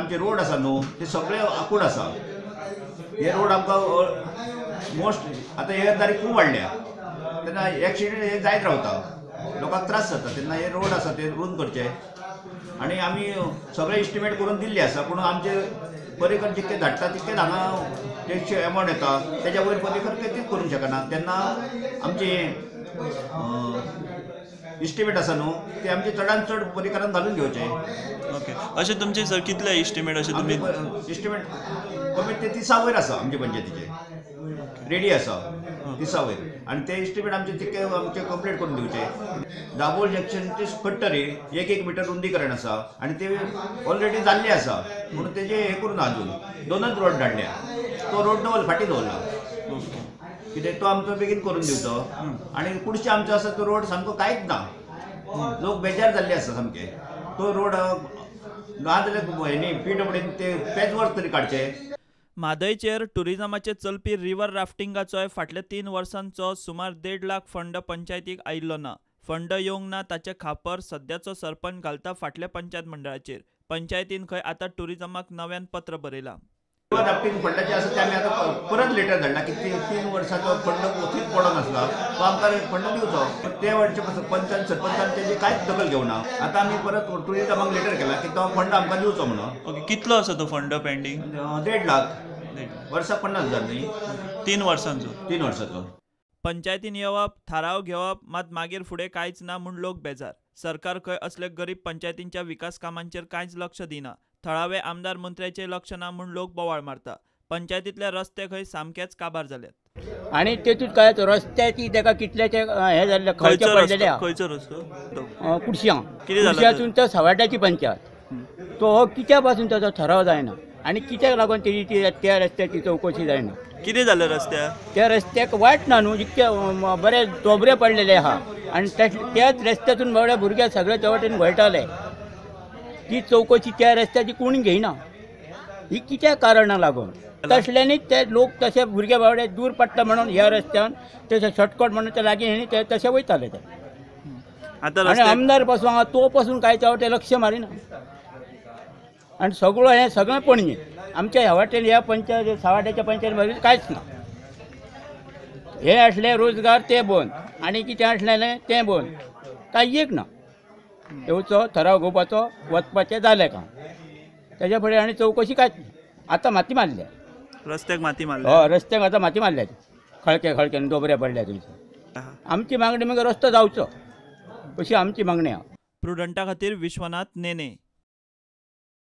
आमचे रोड आसा न्हू ते सगळे आकूड आसा. हे रोड आमकां मोस्ट आतां येरादारी खूब वाडल्या तेन्ना एक्सिडंट हे जायत रावता, लोकांक त्रास जाता. तेन्ना हे रोड आसा ते रुंद करचे आनी आमी सगळे इस्टिमेट करून दिल्ले आसा, पूण आमचे पर्येकर जितके धाडटा तितकेच हांगा तेचे एमावंट येता, तेज्या वयर पर्येकर तेच करूंक शकना. तेन्ना आमचे इस्टिमेट आसा न्हू ते आमचे चडान चड पर्येकरान घालून घेवचे. ओके, अशें तुमचे सर कितले इस्टिमेट अशें तुमी इस्टिमेट कमीत ते 30 वयर आसा आमचे पंचायतीचे रेडी आसा 30 वयर, आनी ते इस्टिमेट आमचे तितके आमचे कंप्लीट करून दिवचे. दाबोळ जंक्शन ते पडटरी 1-1 मिटर रुंदीकरण आसा आनी ते ऑलरेडी जाल्ले आसा, म्हणून तेजे हे करून अजून 2च रोड धाडल्या, तो रोड दवरला फाटीं दवरला कित्याक तो आमचो बेगीन करून दिवचो. आनी कुडचे आमचो आसा तो रोड सामको कांयच ना, लोक बेजार जाल्ले आसा सामके. तो रोड ना जाल्यार हेणी पीडब्ल्यूडीन ते पेच वर्क तरी काडचे. म्हादयचेर टुरिजमाचेर चलपी रिव्हर राफ्टिंगाचोय फाटल्या 3 वर्सांचो सुमार 1.5 लाख फंड पंचायतीक आयिल्लो ना. फंड येवंक ना ताचे खापर सद्याचो सरपंच घालता फाटल्या पंचायत मंडळाचेर. पंचायतीन खंय आतां टुरिजमाक नव्यान पत्र बरयलां. रिव्हर राफ्टिंग फंडाचे आसा ते आमी आतां परत लेटर धाडला की 3 वर्साचो फंड थंयच पडोन आसला तो आमकां फंड दिवचो. ते वर्चे पंचान सरपंचान तेजी कांयच दखल घेवना. आतां आमी परत टुरिजमाक लेटर केला की तो फंड आमकां दिवचो म्हणून. ओके, कितलो आसा तो फंड पेंडींग? 1.5 लाख, वर्साक 50,000 न्ही, 3 वर्सांचो. 3 वर्साचो. पंचायतीन येवप, थाराव घेवप, मात मागीर फुडें कांयच ना म्हूण लोक बेजार. सरकार खंय असले गरीब पंचायतींच्या विकास कामांचेर कांयच लक्ष दिना. थळावे आमदार मंत्र्याचें लक्ष ना म्हूण लोक बोवाळ मारता. पंचायतींतले रस्ते खंय सामकेच काबार जाल्यात. आनी तेतूंत काय रस्त्याची ताका कितल्याचे हे जाल्ले खर्च पडलेले. खंयचो रस्तो? कुडश्यां. कुडश्यासून तो सवाट्याची पंचायत, तो कित्या पासून ताचो थाराव जायना आनी कित्याक लागून तेजी ती त्या रस्त्याची चवकशी जायना. कितें जालें रस्त्याक? त्या रस्त्याक वाट ना न्हू, इतके बरे दोबरे पडलेले आहा आनी त्याच रस्त्यातून बरे भुरगे सगळे त्या वाटेन घोळटाले. ती चवकशी त्या रस्त्याची कोण घेयना, ही कित्या कारणाक लागून तसल्यांनीच ते लोक तशे भुरगे बावडे दूर पडटा म्हणून ह्या रस्त्यान तशें शॉर्टकट म्हणून ते लागीं हेणी ते तशे वयताले ते. आनी आमदार पासून हांगा तो पासून कांय त्या वाटेन लक्ष मारिना आनी सगळो हें सगळें पणजे आमच्या ह्या वाटेन ह्या पंचायत सावाट्याच्या पंचायत कांयच ना. हे आसले रोजगार ते बंद आनी कितें आसलेलें तें बंद, कांय एक ना. येवचो थराव घेवपाचो वचपाचें जालें काम, तेज्या फुडें आनी चवकशी कांयच ना. आतां माती मारल्या रस्त्याक, माती मारल्या. हय, रस्त्याक आतां माती मारल्या, खळके खळक्यान दोबरे पडल्या थंयसर. आमची मागणी मागीर रस्तो जावचो अशी आमची मागणी आहा. प्रुडंटा खातीर विश्वनाथ नेने.